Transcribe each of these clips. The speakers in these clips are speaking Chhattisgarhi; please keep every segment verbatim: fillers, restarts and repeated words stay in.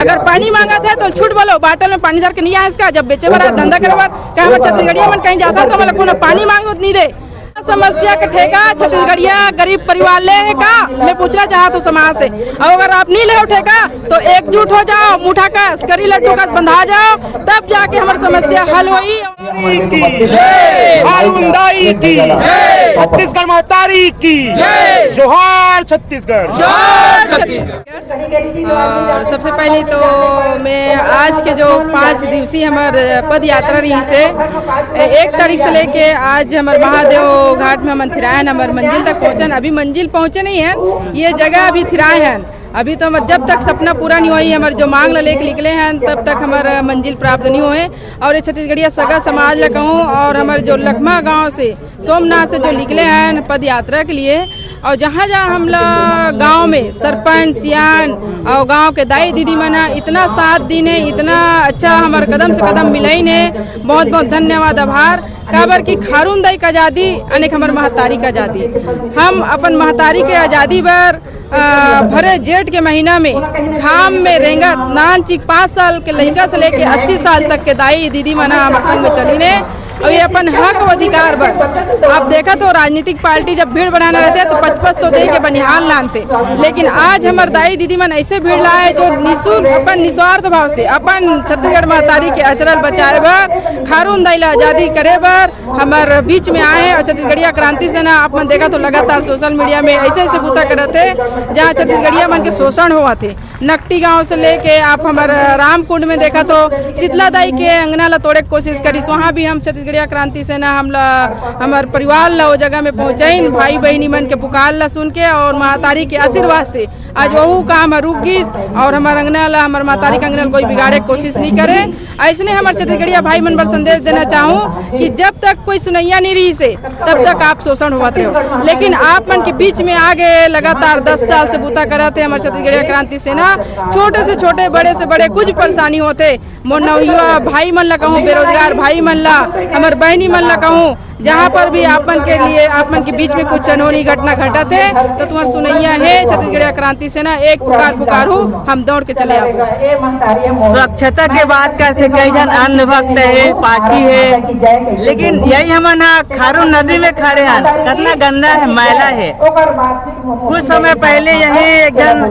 अगर पानी मांगत हे तो झूठ बोलो, बाटल में पानी धर के नहीं आए इसका। जब बेचे बर, धंधा करे बर, कहे हमर छत्तीसगढ़िया मन कहीं जाता तो हमला कोनो पानी मांगो नहीं दे। समस्या के ठेका छत्तीसगढ़िया गरीब परिवार ले हे का? मैं पूछना चाहत हूँ समाज से। और अगर आप नहीं ले ठेका तो एकजुट हो जाओ, मुठा कस, करी लट्टू कस बंधा जाओ, तब जाके हमर समस्या हल होई। की जय। अरुण दाई की जय। छत्तीसगढ़ महतारी की जय। जोहार छत्तीसगढ़। जोहार छत्तीसगढ़। और सबसे पहले तो मैं आज के जो पाँच दिवसीय हमर पद यात्रा रहिस हे, एक तारीख से लेके आज हमर महादेव घाट में हमन थिरायन, हमर मंजिल तक पहुँचन। अभी मंजिल पहुँचे नहीं है, ये जगह अभी थिराए हैं। अभी तो हमर जब तक सपना पूरा नहीं होई, हमर जो मांग ला लेके निकले हैं, तब तक हमर मंजिल प्राप्त नहीं होए। और ये छत्तीसगढ़िया सगा समाज ला कहूँ और हमर जो लखमा गांव से, सोमनाथ से जो निकले हैं पद यात्रा के लिए, और जहाँ जहाँ हमला गांव में सरपंच, सियान और गांव के दाई दीदी मन ह इतना साथ दीन हे, इतना अच्छा हमर कदम से कदम मिलाइन हे, बहुत बहुत धन्यवाद, आभार। काबर कि खारून दाई का आजादी अनेक हमर महतारी का आजादी। हम अपन महतारी के आजादी बर अ, भरे जेठ के महीना में घाम में रेंगत नान चिक पाँच साल के लइका से लेके अस्सी साल तक के दाई दीदी मन ह हमर संग में चलिन हे। अउ ये अपन हक अउ अधिकार बर। आप देखत हो, राजनीतिक पार्टी जब भीड़ बढ़ाना रहथे तो पचपच सौ दे के बनिहार लानथे, लेकिन आज हमर दाई दीदी मन ऐसे भीड़ लाए जो निशुल्क अपन निस्वार्थ भाव से अपन छत्तीसगढ़ महतारी के अचरल बचाए बर, खारून दाई ला आजादी करे बर हमर बीच में आए हे। और छत्तीसगढ़िया क्रांति सेना आप मन देखत हो लगातार सोशल मीडिया में ऐसे ऐसे बूता करत हे, जहाँ छत्तीसगढ़िया मन के शोषण होवत हे। नकटी गांव से लेके आप हमर रामकुंड में देखत हो, शीतला दाई के अंगना ला तोड़े के कोशिश करिस, वहाँ भी हम छत्तीसगढ़िया क्रांति सेना हमला, हमर परिवार ला वो जगह में पहुँचाइन, भाई बहिनी मन के पुकार ला सुन के और महतारी के आशीर्वाद से आज वहू काम ह रुक गिस और हमर अंगना ला, हमर महतारी के अंगना ला कोई बिगाड़े के कोशिश नहीं करे। अइसने हमर छत्तीसगढ़िया भाई मन बर संदेश देना चाहूँ कि जब तक कोई सुनइया नहीं रहिस हे, तब तक आप शोषण होवत रहो, लेकिन आप मन के बीच में आगे लगातार दस साल से बूता करत हे हमर छत्तीसगढ़िया क्रांति सेना। छोटे से छोटे, बड़े से बड़े, कुछ परेशानी होथे, मोर नवयुवा भाई मन ला कहूँ, बेरोजगार भाई मन ला, हमर बहिनी मन ला कहूँ, जहाँ पर भी आप मन के लिए, आप मन के बीच में कुछ अनहोनी घटना घटत हे, तो तुम्हर सुनइया हे छत्तीसगढ़िया क्रांति सेना, एक पुकार पुकारहू, हम दौड़ के चले आबो। स्वच्छता के बात करथे, कई झन अंधभक्त हे, पार्टी हे, लेकिन यही हमन ह खारून नदी में खड़े हन, कतना गंदा हे, मैला हे। कुछ समय पहले यही एक झन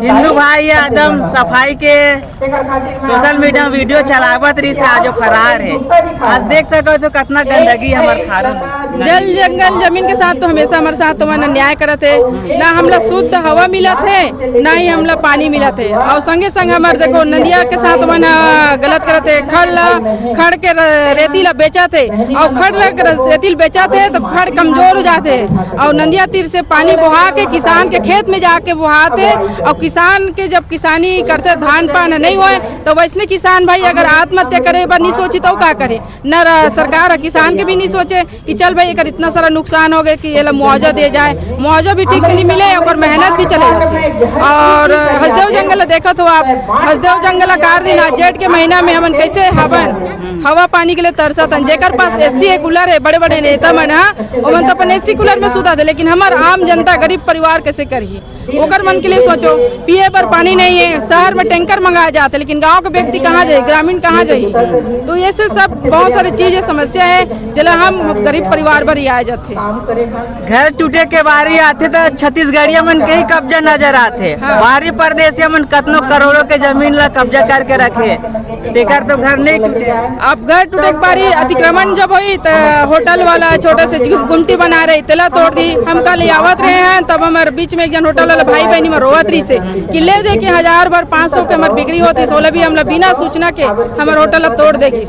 हिंदू भाई हे, एकदम सफाई के सोशल मीडिया में वीडियो चलावत रहिस हे, आज वो फरार हे। आज देख सकत हो कतना गंदगी हमर खारून में। जल जंगल जमीन के साथ तो हमेशा हमर साथ तो मन अन्याय करत हे, ना हमला शुद्ध हवा मिलत हे, ना ही हमला पानी मिलत हे। और संगे संग हमर देखो नदिया के साथ मन ह गलत करत हे, खड़ ला, खड़ के र-, रेती ला बेचत हे और खड़ ला के र-, रेती ला बेचत हे तो खड़ कमजोर हो जात हे और नदिया तीर से पानी बोहा के किसान के खेत में जाके बोहात हे। और किसान के जब किसानी करथे, धान पान नहीं होए, तो वैसने किसान भाई अगर आत्महत्या करे बर नहीं सोची तो का करे? न र-, सरकार ह किसान के भी नहीं सोचे कि चल भाई एकर इतना सारा नुकसान हो गए कि एला मुआवजा दे जाए, मुआवजा भी ठीक से नहीं मिले, ओकर मेहनत भी चले जाथे। और हसदेव जंगल ला देखत हो आप, हसदेव जंगल ला कार दिन आज जेठ के महीना में हमन कैसे हवन, हवा पानी के लिए तरसत हन। जेकर पास एसी हे, कूलर हे, बड़े बड़े नेता मन ह, ओमन तो अपन एसी कूलर में सुतत हे, लेकिन हमर आम जनता गरीब परिवार कैसे करही? ओकर मन के लिए सोचो, पिए बर पानी नहीं है, शहर में टैंकर मंगाया जाता है, लेकिन गांव के व्यक्ति कहाँ जाए, ग्रामीण कहाँ जाए? तो ये से सब बहुत सारी चीजें समस्या है, जेला हम गरीब परिवार बर ही आए जाते। घर टूटे के बारी आथे तो छत्तीसगढ़िया मन के ही कब्जा नजर आथे। हाँ। बाहरी परदेसिया मन कतनो करोड़ों के जमीन ला कब्जा करके रखे, तेकर तो घर नहीं टूटे। अब घर टूटे के बारी अतिक्रमण जब होई त होटल वाला छोटा से गु-, गुमटी बना रही, तेला तोड़ दी। हम कल आवत रहे हैं, तब हमर बीच में एक जन होटल वाला भाई बहनी में रोवत रही से कि ले दे के हजार भर पाँच सौ के हमर बिक्री होती, सोला भी हमला बिना सूचना के हमर होटल ला तोड़ देगी।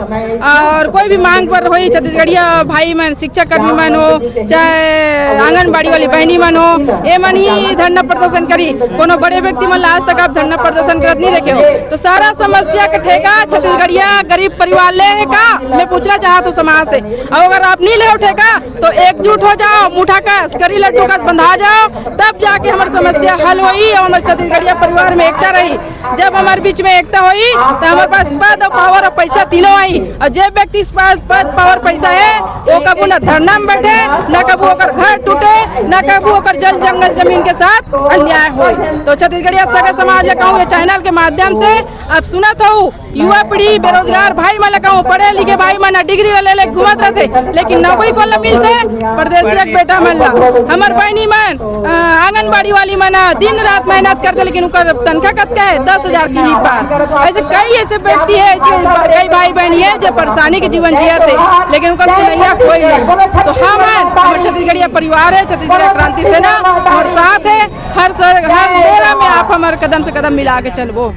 और कोई भी मांग पर होई, छत्तीसगढ़िया भाई मन, शिक्षा कर्मी मन हो, चाहे आंगनबाड़ी वाली बहनी मन हो, ये मन ही धरना प्रदर्शन करी। कोनो बड़े व्यक्ति मन ला आज तक आप धरना प्रदर्शन करत नहीं देखे हो, तो सारा समस्या के ठेका छत्तीसगढ़िया गरीब परिवार ले है का? मैं पूछना चाहत हूँ समाज से। और अगर आप नहीं ले ठेका तो एकजुट हो जाओ, मुठा कस, करी लट्टू कस बंधा जाओ, तब जाके हमर समस्या समस्या हल होई और हमर छत्तीसगढ़िया परिवार में एकता रही। जब हमर बीच में एकता होई, तो हमर पास पद और पावर और पैसा तीनों आई। और जे व्यक्ति के पास पद, पावर, पैसा है, वो कबू ना धरना में बैठे, ना कबू ओकर घर टूटे, ना कबू ओकर जल जंगल जमीन के साथ अन्याय होई। तो छत्तीसगढ़िया सगा समाज ला कहूँ, ये चैनल के माध्यम से आप सुनत हो, युवा पीढ़ी, बेरोजगार भाई मन ला कहूँ, पढ़े लिखे भाई मन डिग्री ला ले ले घूमत रहथे, लेकिन नौकरी कोन ला मिलथे? परदेसिया के बेटा मन ला। हमर बहिनी मन, अ, आंगनबाड़ी वाली मन, अ, दिन रात मेहनत करथे, लेकिन उनकर तनखा कतका है? दस हजार के ही पार। ऐसे कई ऐसे व्यक्ति है, ऐसे कई भाई बहन है जो परेशानी के जीवन जियत है, लेकिन उनकर सुनैया कोई नहीं। तो हम हैं, हमर छत्तीसगढ़िया परिवार है, छत्तीसगढ़िया क्रांति सेना हमर साथ है। हर सर, हर बेरा में आप हमर कदम से कदम मिला के चलबो।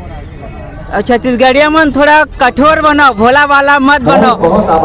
और छत्तीसगढ़िया मन थोड़ा कठोर बनो, भोला वाला मत बनो।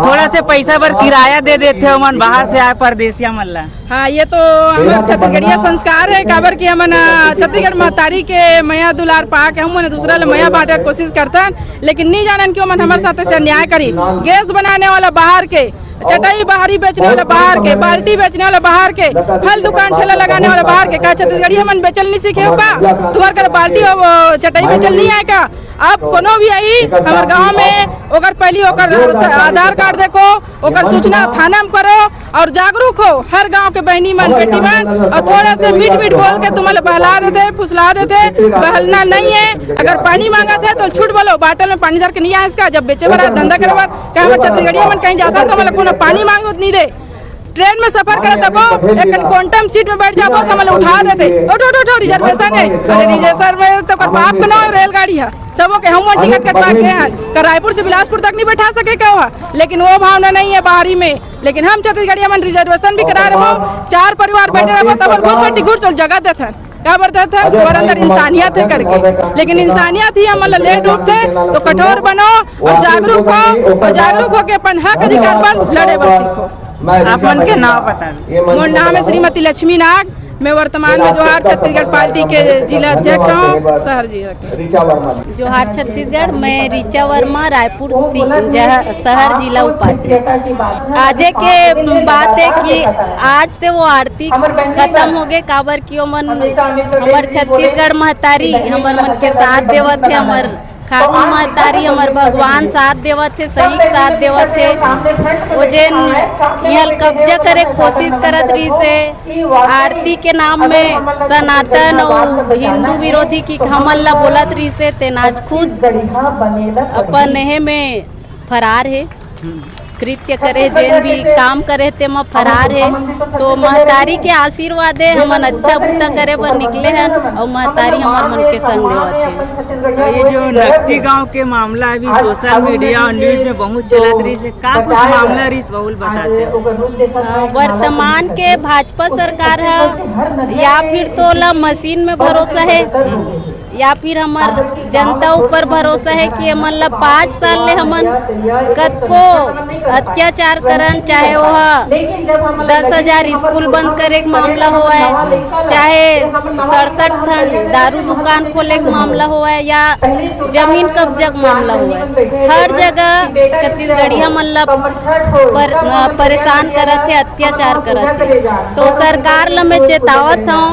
थोड़ा से पैसा बर किराया दे देथे ओमन, बाहर से आए परदेसिया मन ला। हाँ, ये तो हमर छत्तीसगढ़िया संस्कार है, काबर कि हमन, अ, छत्तीसगढ़ महतारी के मया दुलार पा के हमन दूसरा ले मया बांटे के कोशिश करथन, लेकिन नहीं जानन कि ओमन हमर साथ से अन्याय करी। गैस बनाने वाला बाहर के, चटाई बाहरी बेचने वाला बाहर के, बाल्टी बेचने वाला बाहर के, फल दुकान ठेला लगाने वाला बाहर के, का छत्तीसगढ़ी हमन बेचल नहीं सीखे हो का? तुम्हार कर बाल्टी और चटाई बेचल नहीं आए का? आप कोनो भी आई हमर गांव में, ओकर पहली ओकर आधार कार्ड देखो, ओकर सूचना थाना में करो और जागरूक हो हर गांव के बहनी मन, बेटी मन, और थोड़ा से मीठ मीठ बोल के तुम्हारे बहला देथे, फुसला देथे। बहलना नहीं है। अगर पानी मांगत है तो झूठ बोलो, बाटल में पानी धर के नहीं आए इसका। जब बेचे बर, धंधा करे बर, का हमर छत्तीसगढ़िया मन कहीं जाता तो हमला कोनो पानी मांगो नहीं दे। ट्रेन में सफर करत हबो, एक quantum seat में बैठ जाबो तो हमला उठा देथे, "उठो, उठो, उठो, रिजर्वेशन है।" अरे रिजर्वेशन में तो कर बाप के नाम रेलगाड़ी है, सबो के हम टिकट कटवा के हैं। का रायपुर से बिलासपुर तक नहीं बैठा सके का हो? लेकिन वो भावना नहीं है बाहरी में। लेकिन हम छत्तीसगढ़िया मन रिजर्वेशन भी करा रहे हो, चार परिवार बैठे रहो तब बहुत बड़ी गुड़ चल जगह देथन। काबर देथन? हमर अंदर इंसानियत है करके। लेकिन इंसानियत ही हमन ला ले डूबथे। तो कठोर बनो और जागरूक हो, और जागरूक होके अपन हक अधिकार बर लड़े बर सीखो। आप मन के नाव बता दो। मोर नाम है श्रीमती लक्ष्मी नाग। मैं वर्तमान में जोहार छत्तीसगढ़ पार्टी के जिला अध्यक्ष हूँ, शहर जिला के। जोहार छत्तीसगढ़, मैं ऋचा वर्मा, रायपुर सी-, जह-, शहर जिला उपाध्यक्ष। आजे के बात है कि आज से वो आरती खत्म हो गए, काबर कि ओमन हमर छत्तीसगढ़ महतारी हमर मन के साथ देवत है, हमर खातू महतारी हमर भगवान साथ देवत है, सही साथ देवत है। वो जेन इहाँ कब्जा करे के कोशिश करत रहिस है, आरती के नाम में सनातन और हिंदू विरोधी की हमन ला बोलत रहिस है, तेन आज खुद अपन एहे में फरार है। कृत्य करे, जेन भी काम करे, तेमा फरार है। तो महतारी के आशीर्वाद है, हमन अच्छा बुता करे बर निकले हन और महतारी हमर मन के संग देवत है। ये जो नकटी गांव के मामला अभी सोशल मीडिया और न्यूज में बहुत चलत रहिस है, का कुछ मामला रहिस, बहुल बताते हो? अ, वर्तमान के भाजपा सरकार है या फिर तो ला मशीन में भरोसा है या फिर हमर जनता ऊपर भरोसा है कि एमन ला पाँच साल ले हमन कतको अत्याचार करन, चाहे वो ह दस हजार स्कूल बंद करे के मामला होवय, चाहे सड़सठ ठन दारू दुकान खोले के मामला होवय या जमीन कब्जा के मामला होवय, हर जगह छत्तीसगढ़िया मन ला पर, परेशान करत हे, अत्याचार करत हे। तो सरकार ला मैं चेतावत हूँ,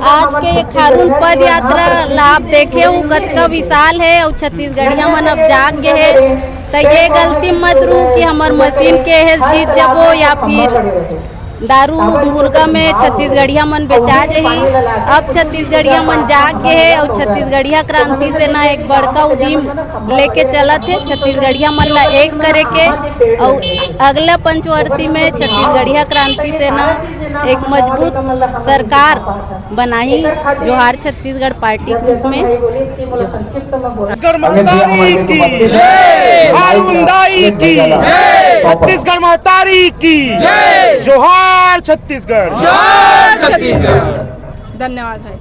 आज के ये खारून पद यात्रा ला आप देखे हो, कतका विशाल है और छत्तीसगढ़िया मन अब जाग गए हैं। तो ये गलती मत रू कि हमर मशीन के है जीत जबो या फिर दारू मुर्गा में छत्तीसगढ़िया मन बेचा जही। अब छत्तीसगढ़िया मन जाग गए हैं और छत्तीसगढ़िया क्रांति सेना एक बड़का उद्यम लेके चलत है छत्तीसगढ़िया मन ला एक करे के, और अगला पंचवर्षी में छत्तीसगढ़िया क्रांति सेना एक मजबूत सरकार बनाही। जोहार छत्तीसगढ़ पार्टी के रूप में। छत्तीसगढ़ महतारी की जय, हारून दाई की जय, छत्तीसगढ़ महतारी की जय, जोहार छत्तीसगढ़। जोहार छत्तीसगढ़। धन्यवाद भाई।